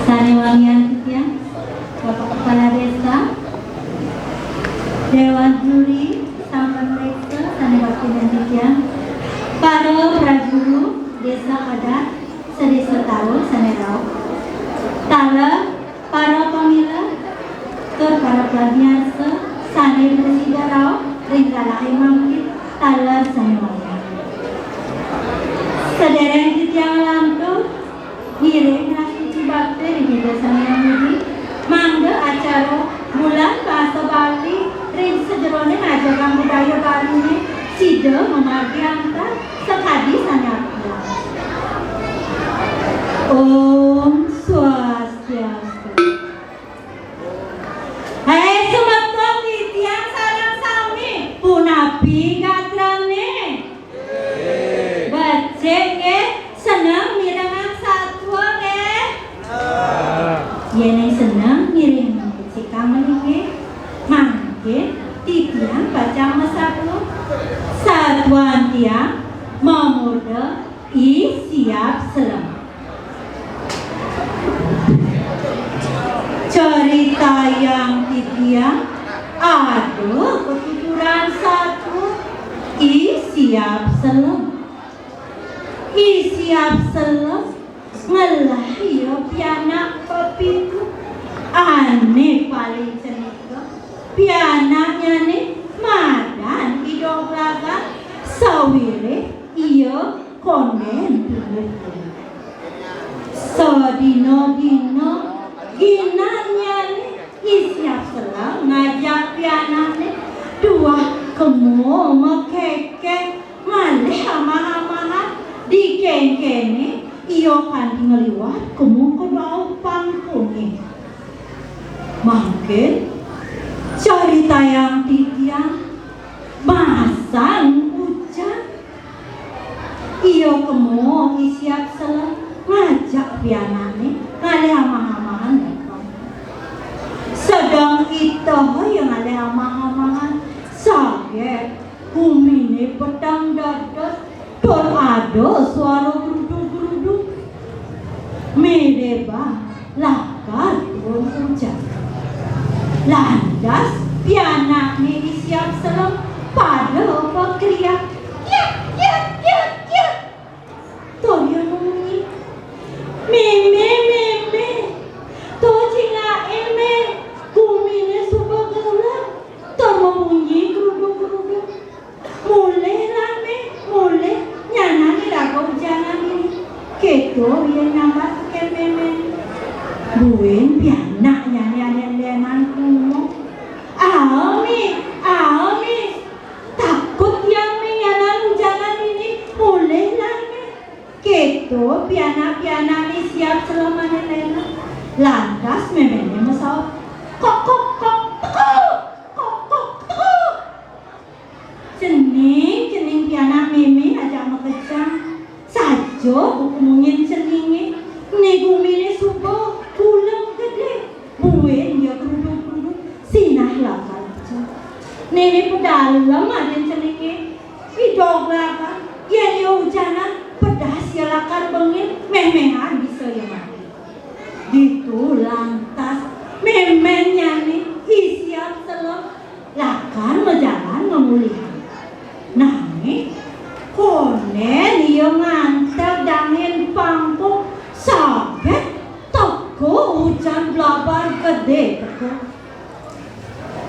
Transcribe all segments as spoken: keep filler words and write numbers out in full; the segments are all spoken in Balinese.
Sané wangian titiang, Bapak Kepala Desa, Dewan Juri, sampun mréksa, sané baktian titiang, para prajuru Désa Adat, sadésa Taun sané rauh, taler para pamilet, tur para pamiarsa sané prasida rauh ring rarahé mangkin, taler sané wangian. Sadéréng titiang nglantur, ngiring rasa bakti ring Ida Sang Hyang Widhi, mangda acara Bulan Basa Bali ring sajeroning ajaran budaya Baliné sida mamargi antar sakadi sané aturang. Om Swastiastu. Hai semeton titiang sareng sami, punapi gatrané? Becik nggih, seneng mirengang satua nggih? Yéning seneng mirengang becik kamen nggih, mangkin titiang pacang masatua. Satuan tiang mamurda I Siap Selem. Caritayang titiang, ada katuturan satua I Siap Selem. I Siap Selem ngelah ia pianak pepitu. Ané paling cenika, pianaknyané madan I Doglagan, sawiréh ia kondén tubuh. Sadina-dina ginanyané I Siap Selem ngajak pianakné tuah kema makékéh ngalih amah-amahan, dikénkéné ia kanti ngliwat kema ka dauh pangkungé. Mangkin caritayang titiang, masan ujan. Ia kema I Siap Selem ngajak pianakné ngalih amah-amahan. Sedeng iteh ia ngalih amah-amahan, saget guminé peteng dedet, tur ada suara grudug-grudug. Mirib lakar turun ujan. Lantas pianakné I Siap Selem pada makriak, "Kiak, kiak, kiak, kiak!" Tur ia mamunyi, "Mémé, mémé, to cingakin, Mé, guminé suba gelem, tur mamunyi grudug-grudug. Mulihlah, Mé, mulih, nyanan iraga ujanan dini." Kéto ia nyambat tekén méméné. Buin pianaknyané ané lénan krungu. "Aa, Mé, aa, Mé, takut tiang, Mé, nyanan ujanan dini, mulihlah, Mé." Kéto pianak-pianak I Siap Selem ané lénan. Lantas méméné masaut, "Kok, kok, kok, tekuk! Kok, kok, tekuk!" Cening-cening pianak mémé ajak makejang. Saja buka munyin ceningé. Né guminé suba gelem gedé. Buin ia krudug-krudug, sinah lakar ujan. Né né pedalem adin ceningé. I Doglagan, yén ia ujanan, pedas ia lakar bengil, méh-méhan bisa ia mati. Ditu lantas méménnyané I Siap Selem lakar majalan mamulihan. Nanging kondén ia nganteg dangin pangkung, saget teka ujan blabar gedé teka.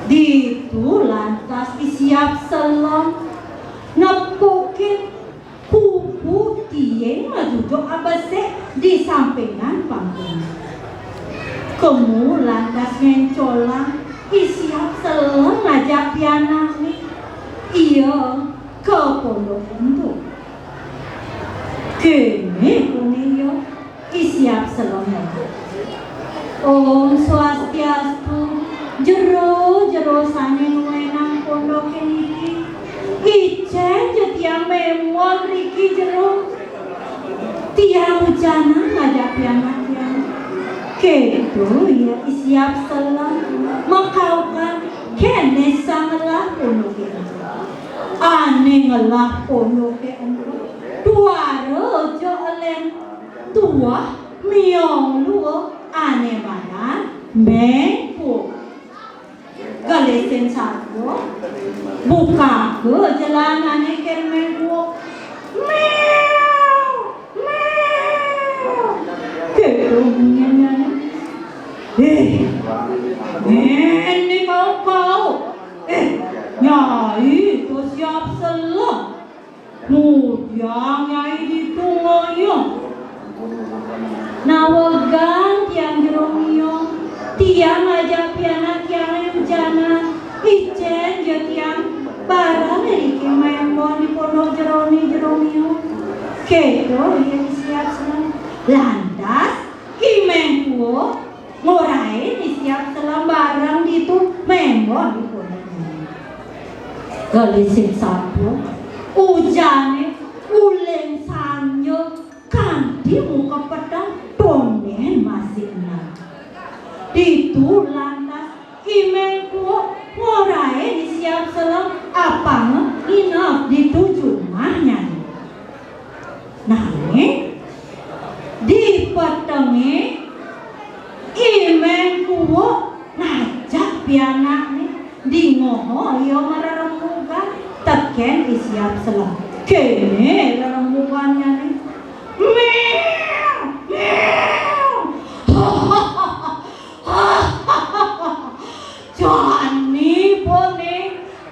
Ditu lantas I Siap Selem nepukin kupu tiing majujug abesik di sampingan pangkung. Kemu lantas ngéncolang, I Siap Selem ngajak pianakné ia ka pondok ento. Kéné puni ia, I Siap Selem. Om Swastiastu, jero-jero sané nuénang pondoké niki. Icén ja tiang mémon riki jero. Tiang ujanan ngajak pianak tiang. Kéto ia I Siap Selem makaukan, kéné sang ngelah pondoké. Ané ngelah pondoké ento, tuara ja len. Wah, miong luh ané madan Méng Kuuk. Gelisin satua, bukaka jelanané kén Méng Kuuk. Méong, méong. Kéto bunyiné. Eh, né kau-kau. Eh, nyai to Siap Selem. Mudiang nyai ditu ngoyong. Nawegang tiang Jero Miong, tiang ngajak pianak tiangé ujanan, icén ja tiang bareng ring mémon di pondok jeroné Jero Miong. Kéto ia Siap Selem. Lantas I Méng Kuuk ngorahin I Siap Selem bareng ditu mémon di pondokné. Gelisin satua, ujané uling sanja kanti muka peteng, tondén masih enam. Ditu lantas I Méng Kuuk ngorahin I Siap Selem apanga nginep ditu jumahnyané. Nanging di petengé I Méng Kuuk ngajak pianakné, dingoh ia marerembugan tekén I Siap Selem. Kéné rerembugannyané. Méong, méong. Jani boné,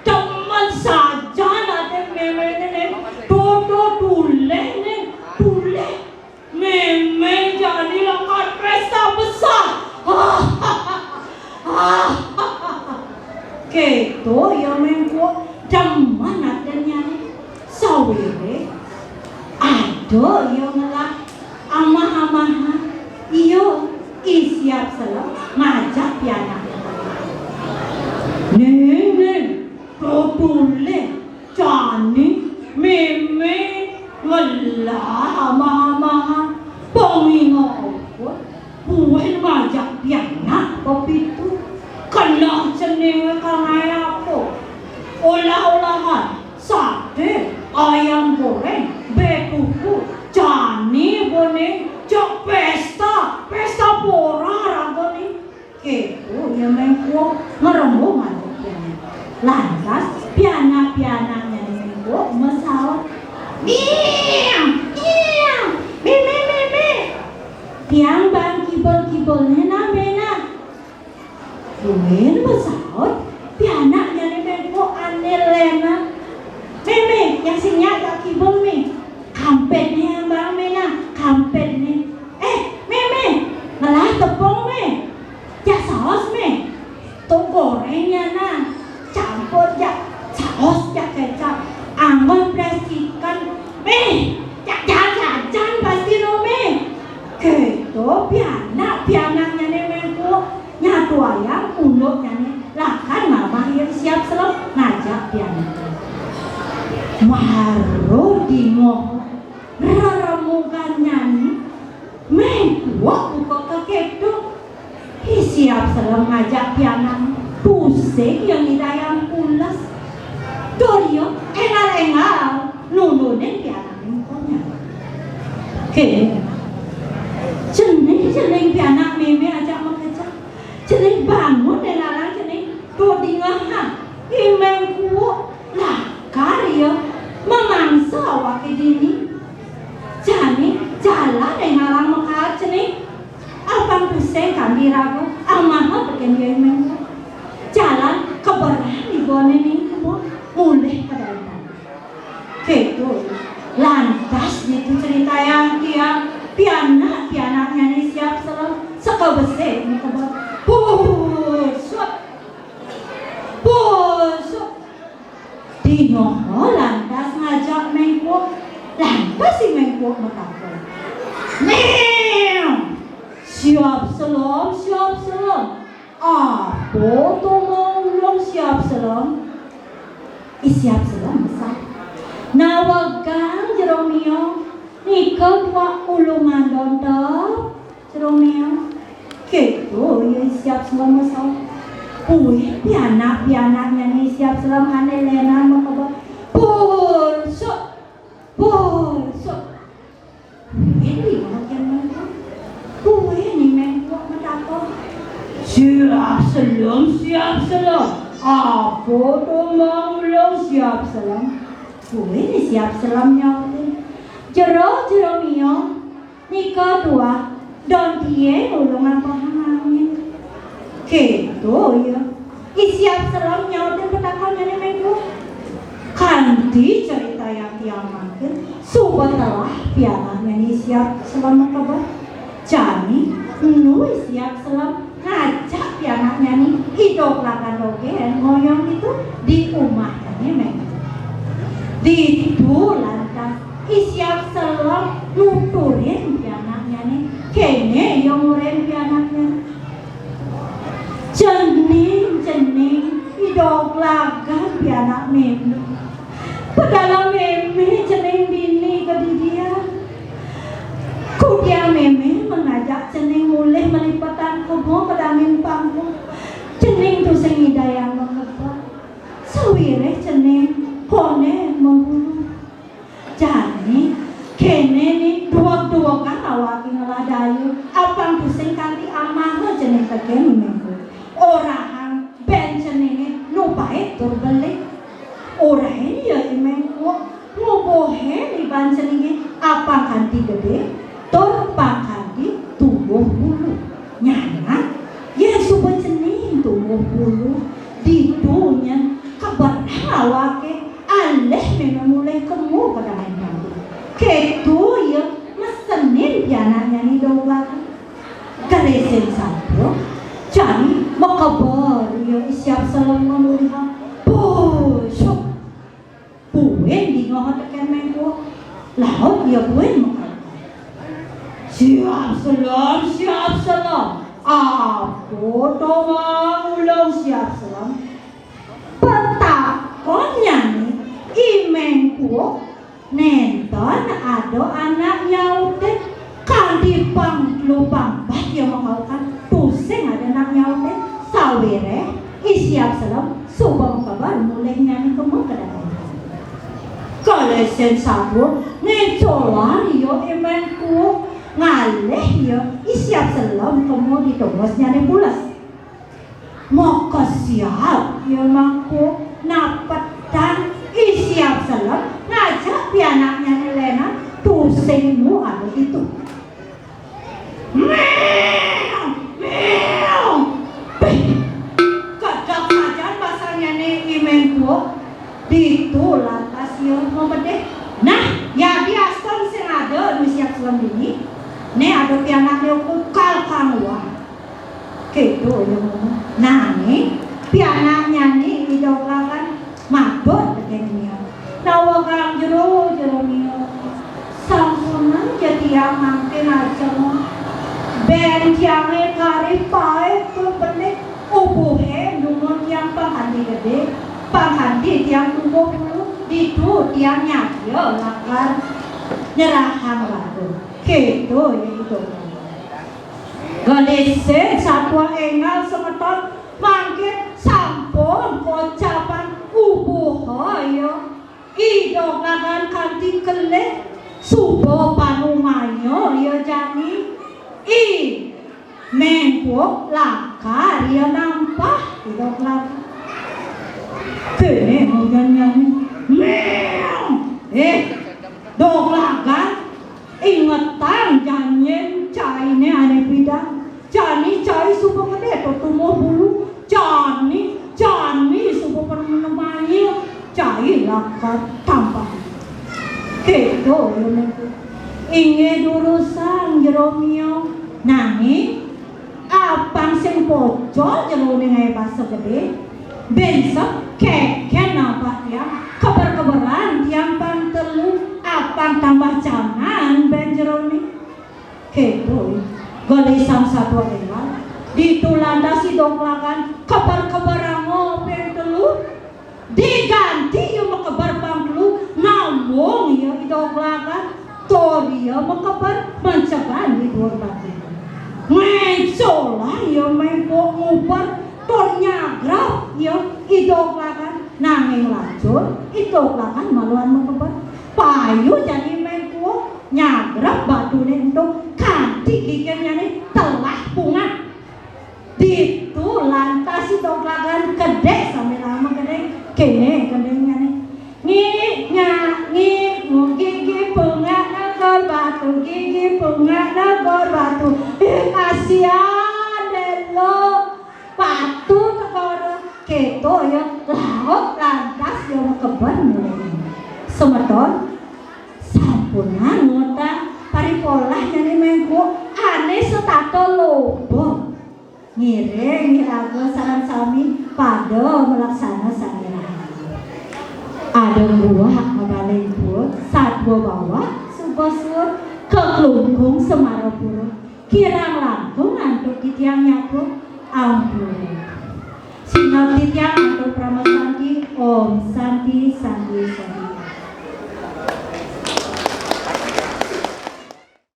demen sajan atin méméné, né. Tuh, tuh, tuléh, né, tuléh. Mémé jani lakar pésta besar. Kéto ia Méng Kuuk, demen atinnyané. Sawiréh ada ia ngelah amah-amahan, ia I Siap Selem ngajak pianak. Ning, ning, tuléh jani mémé ngelah amah-amahan, pang inget buin ngajak pianak pepitu. Keneh ceningé kanggé apa? Olah-olahan, saté, ayam goréng, bé pupuh, jani boné, cék pésta, pésta pora ragané. Kéto ia Méng Kuuk ngerembug ngajak pianak. Lantas pianak-pianaknyané Méng Kuuk masaut. Miang, miang, mé, mé, mé, mé. Tiang bang kibul-kibulné nah, mé nah. Buin masaut pianaknyané Méng Kuuk ané lénan. Mé, mé, yang sing nyak jak kibul, mé. Kampetné yang bang, mé nah, kampetné. Eh, mé, mé, ngelah tepung, mé. Jak saos, mé. To goréng nyanan, campur jak saos, jak kécap. Anggon plastikan, mé. Jak jajan pasti no, mé. Kéto pianak-pianaknyané Méng Kuuk nyatuayang unduknyané lakar ngamah ia Siap Selem ngajak pianak. Mara dingoh rerembugannyané, Méng Kuuk buka kakéto. I Siap Selem ngajak pianak, tusing ia ngidayang pules. Tur ia énggal-énggal nundunin pianak Méng Kuuk. Oké. Cening, cening pianak mémé ajak makejang. Cening bangun dén ngalang cening. Tuh dingehang. I Méng Kuuk lakar ia mamangsa awaké dini. Jani jalan dén ngalang makaad cening. Apang tusing kanti raga, amaha tekén ia I Méng Kuuk. Jalan keberan ibané ning kebon, mulih ka daitan. Kéto. Lantas ditu critayang tiang, pianak-pianaknyané Siap Selem, sakabesik ning kebon. Pusut. Pusut. Dingoh lantas ngajak Méng Kuuk. Lantas I Méng Kuuk matakon. Méong. Siap Selem, Siap Selem. Apa to maulung Siap Selem? I Siap Selem masaut. Nawegang Jero Miong, nika tuah ulung andon tep, Jero Miong. Kéto ia I Siap Selem masaut. Buin pianak-pianaknyané I Siap Selem ané lénan makebet. Pusut, pusut. Buin dingeh kén Méng Kuuk. Siap selem, siap selem. Apa to mang ulung siap selem? Kuwi ni siap selem nyautin. Jero, jero mio. Nika tuah, don tie ulung apa angin. Keto ya. I siap selem nyautin petakon nyane mengko. Kanti cerita yang tiang mangkin, suba telah pianaknya ni siap selem makebet. Jani, nu siap selem ngajak pianaknya ni idok lakan dogen ngoyong itu di umahnya ni mengko. Ditu lantas i siap selem nuturin pianaknya ni, kene ia nguren pianaknya ni. Cening, cening, idok lagan pianak meme. Pedalam meme cening dini kedidian. Kudiang meme mengajak cening mulih melipetan kebo kedangin pangkung. Cening tusing ngidayang makebet. Sawireh cening kone mabulu. Jani, kene ni duweg-duwegan awake ngelah daya, apang tusing kanti amaha cening teken mengko. Orahang ben ceninge nu pait tur belik. Orahin ya i mengko, ngubuhin iban ceninge apang kanti gede, tur pang kanti tuwuh bulu. Nyanan, yen suba cening tuwuh bulu, ditu nyen keberang awake, alih meme mulih kemo ka dangin pangkung. Keto ia mesenin pianaknya ni doglagan. Gerisin satua, jani makeber ia i siap selem ngamulihang. Pusuk! Buin dingoh teken mengko. Laut ia buin makebet. Siap selem, siap selem. Apa to mang ulung siap selem? Petakonnya ni, i mengko nenten ada anak nyautin, kanti pang telu pang pat ia makaukan, tusing ada anak nyautin, sawireh i siap selem suba makeber mulih nyane kemo ka dangin. Gerisin satua, ngecolar ia i mengko, ngalih ia i siap selem kemo di tongos nyane pules. Makesiab ia mangko napetang i siap selem ngajak pianaknyane lenan, tusing nu ada ditu. Meong, meong. Bih, kedek sajan basangnyane i mengko. Ditu lantas ia mabedih. Nah, yadi aston sing ada nu siap selem dini. Ne ada pianakne ukal kang uwah. Keto ia ngomong. Nanging pianaknyane i doglagan madot teken ia. Nawegang jero, jero mio. Sampunang ja tiang mangkin ajeng. Ben tiange kari pait tur benik, ubuhe numun tiang pang kanti gede, pang kanti tiang tuwuh bulu, ditu tiang nyadia lakar nyerahang batu. Keto ia i doglagan. Gelisin satua enggal semeton, mangkin sampun kocapan ubuha ia i doglagan kanti kelih, suba panumaya ia jani. I mengko lakar ia nampah i doglagan. Kene mungkin nyane. Meong. Eh, doglagan, ingetang janjin caine ane pidan. Jani cai suba kede to tuwuh bulu. Jani, jani suba pada nemaya, cai lakar tampah. Keto ia mengko. Inggih durusang jero mio. Nanging apang sing pocol jerone ngae basa gede. Ben sep keken nampah tiang, keber-keberan tiang pang telu, apang tambah jangan ben jerone. Keto, gelisin satua enggal. Ditu lantas i doglagan keber-keberanga ping telu. Diganti ia makeber pang telu, namung ia i doglagan tur ia makeber mencegan di duur batu. Ngencolang ia mengko nguber tur nyagrep ia i doglagan, nanging lacur i doglagan maluan makeber. Payu jani mengko nyagrep batune ento kanti gigirnyane telah pungah. Di Bor batu. Eh, kasihan deh lo. Batu tekor. Keto ya, laut lantas ya makeben. Semeton, sampunang ngutang paripolah nyani mengko ane setata loba. Ngiring iraga sareng sami pada malaksana sane rahayu. Ada buah mabaling buut, satua bawak, suba suut, keklungkung semarapura. Kirang langkung antuk titiang nyapu, ampura. Sinau titiang antuk parama santi, Om Santi, Santi, Santi.